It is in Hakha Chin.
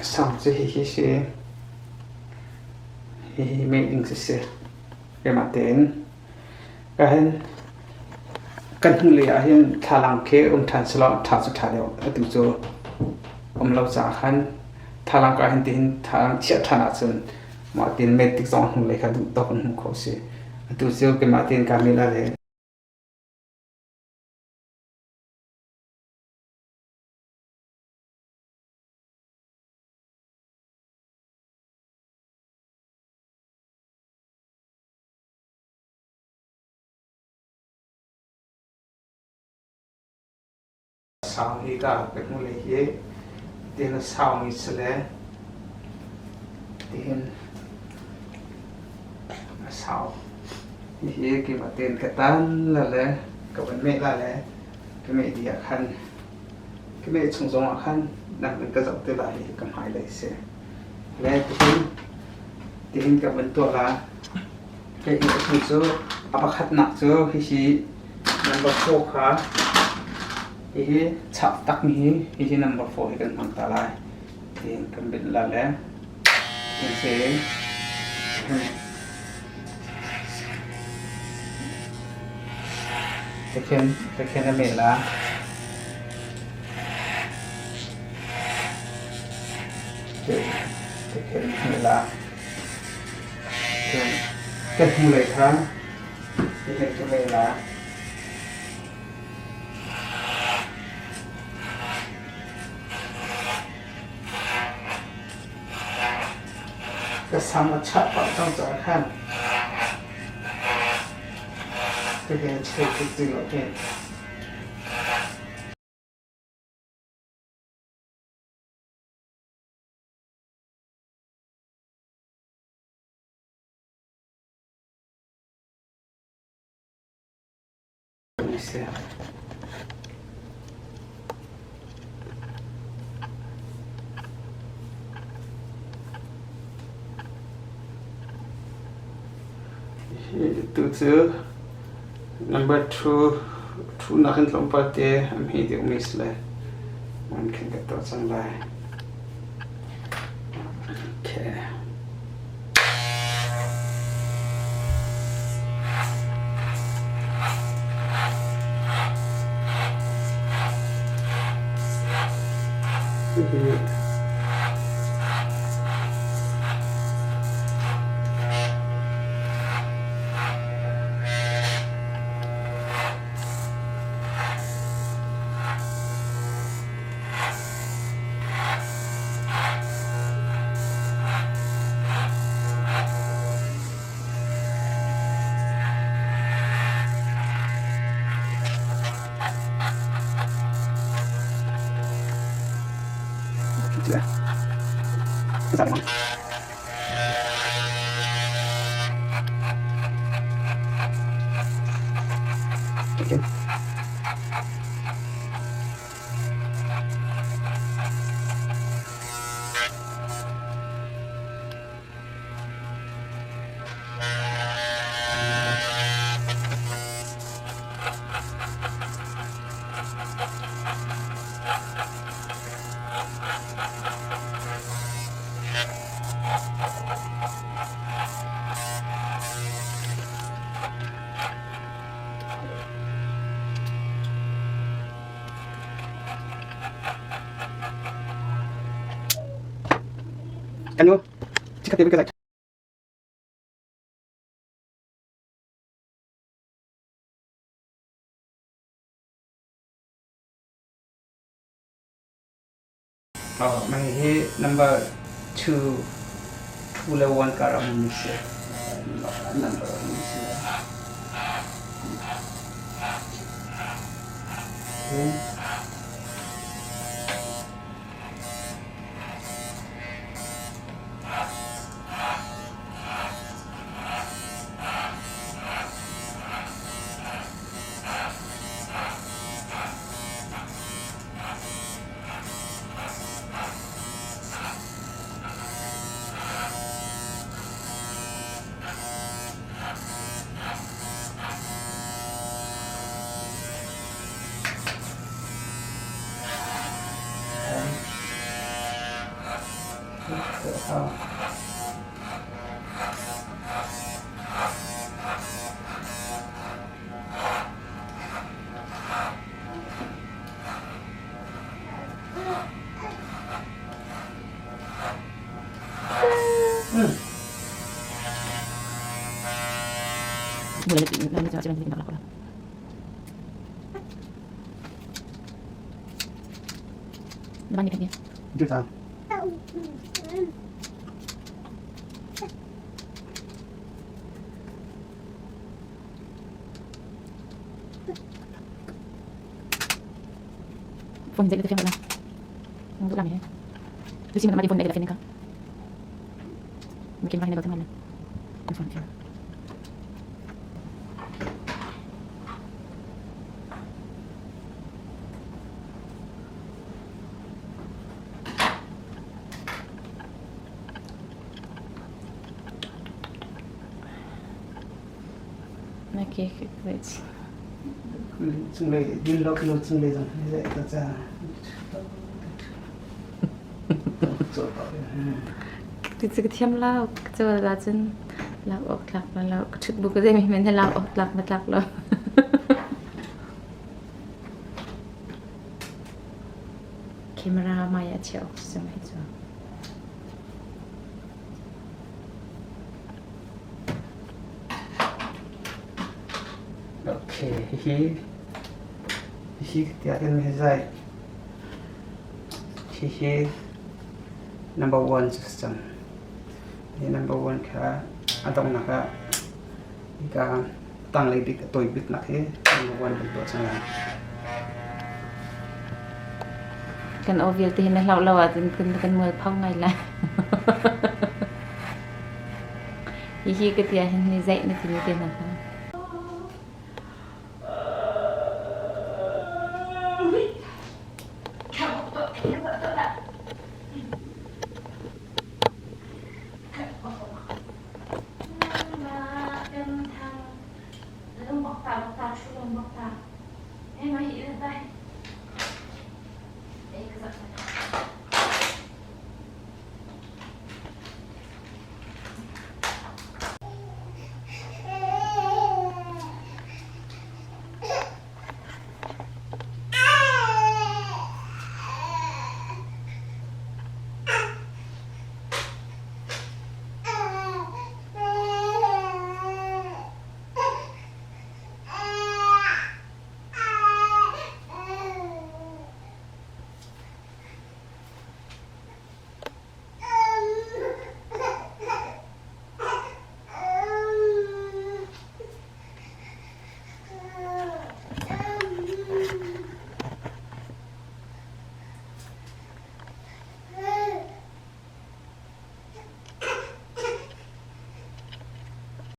Sam cu hihi si. Hihi meh ding siseh keimah tein ka hin kan hnulei ah hin thlalang khi um ṭhan selaw ṭha cu ṭha deuh. Atu cu um lo caah khan thlalang ka hin tihin thlalang chiah ṭhan ahcun mah tiin met tik zong hnulei kha duh tawk in hmuh khawh a si. Atu cu keimah tein kaa meh lai le Sau hi ka ka hnulei hi tihin a saumi si le tihin a sau. Hihi keimah tein ka tan la le ka van meh la le ka meh dih ah khan ka meh chung zong ah khan nang in ka zoh te lai i ka hmailei si. Le tihin tihin ka van tuah la. Kei hi atu cu a pakhatnak cu hihi number 4 kha hihi chak takmi hi hihi number 4 hi kan hmang ta lai. Tihin kan binh la le hin si tikhin tikhin a meh la. Tikhin a meh la. Ka hnulei kha hihin ka meh la. Ka sam a chah pah cang caah khan hihin a chei tuk ti lo hin. Tu cu number two ṭhunak in tlawmpal te a hme deuhmi si le man khin ka tuah cang lai. Okay. Hihi Kan nu, chikkhat te ka zaih. Mah hihi number two, two le one kar a ummi si. Number a ummi si. Okay. Hau. Cunglei din lo kilo cunglei zong hi zai ta ca. Ti ka thiam lo ka cawl la cun lak awk tlak ma lo ka ṭhut bu ka zei mi men he lak awk tlak ma tlak lo. Camera mai a chia awk si mai cu. Okay, hihi hihi tiah kan mi zai. Hihi number one cu si cang. Hi number one kha a donghnak ah hika tanglei bik a tawi bik nak hi number one kan tuah cang lai. Kan aw vialte hi na hlauh lo ahcun kan kan mualpho ngai lai. Hihi ka ti ahhin ni zeih na timi te hna kha.